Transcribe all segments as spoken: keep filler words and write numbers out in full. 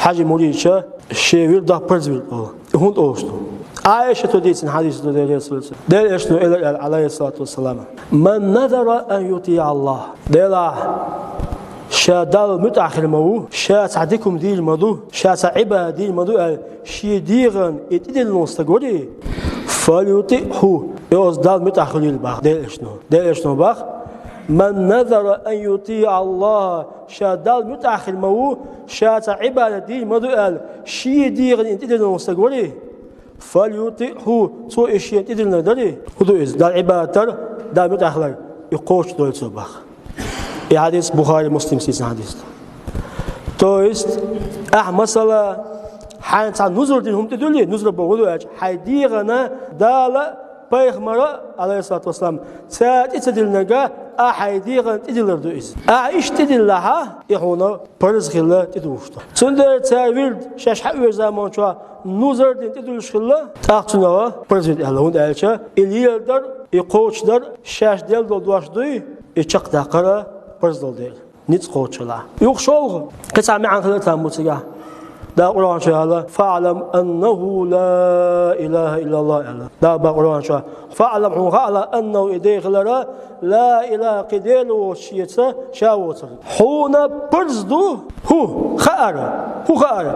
Хьажий муридаш шоай вирдах парз вирд оал. И хӀунда олуш ду? Ӏайшата дийцина хьадис ду Делан Элчано. Делан Элчано элира аьлла, Ӏалайхиссалату вассалам: «Ман назара ан ютиӀа Аллах». Делахь, ша Далла муьтӀахь хир ма ву, ша цхьа дика хӀума дийр ма ду, ша цхьа Ӏибадат дийр ма ду аьлла, шен дегӀан и тӀедиллина стаг варий, «фальютиӀху», и оцу Далла муьтӀахь хуьлийла боху Делан Элчано. Делан Элчано боху: «Ман назара ан ютиӀа Аллах», ша Далла муьтӀахь хир ма ву, ша цхьа Ӏибадат дийр ма ду аьлла, шен дегӀан и тӀедиллина стаг варий, «фальютиӀху», цо и шена тӀедиллинарг дарий, хӀун ду иза, Далла Ӏибадат дар, Далла муьтӀахь хилар, и кхочушдойла цо боху. И хьадис Бухари, Муслима дийцина хьадис ду. То есть, ахь, масала, хьайна цхьа нузар дина хӀума тӀедуьллий, нузар бохург хӀун ду аьлча, хьайн дегӀана Дала, пайхамара, Ӏалайхиссалату вассалам, цара тӀе ца диллинарг, ахь хьайн дегӀана тӀедиллар ду иза. Ахь иштта тӀедиллахь, и хьуна парз хилла тӀедугӀуш ду. Цундела цара вирд шаьш хьаоьцу заманчохь нузар дина тӀедуьллуш хилла, тӀаккха цунах парз вирд аьлла, хӀунда аьлча и леладар, и кхочушдар шаьш делла долу дош дуй, и чекхдаккхар парз долу дела, ницкъ кхочуш хилахь. Юха шолгӀа, кхин цхьа маьӀна хилар там бу цигахь. Дала Къуръан чу аьлла: «ФаӀлам аннаху ла илаха иллаллах», аьлла. Дала боху Къуръан чу: «ФаӀлам», хьуна хаалахь, «аннаху», и Дела хилар, «ла илаха», кхин Дела воцуш шеца ша воцург. Хьуна парз ду хӀун хаар, хӀун хаар.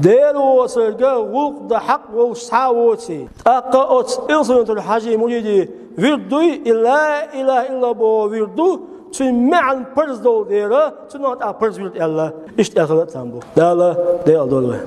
Дела воцург гӀуллакх дан хьакъ волуш цхьа а воций. ТӀаккха оцу Илсхан-Юьртара хьажий муридий вирд дуй, и «ла илаха иллаллах» боху вирд ду, цуьнан маьӀна парз долу дела, цунах тӀаккха парз вирд аьлла. Иштта аьлла хилар там бу. Дала декъал дойла вай.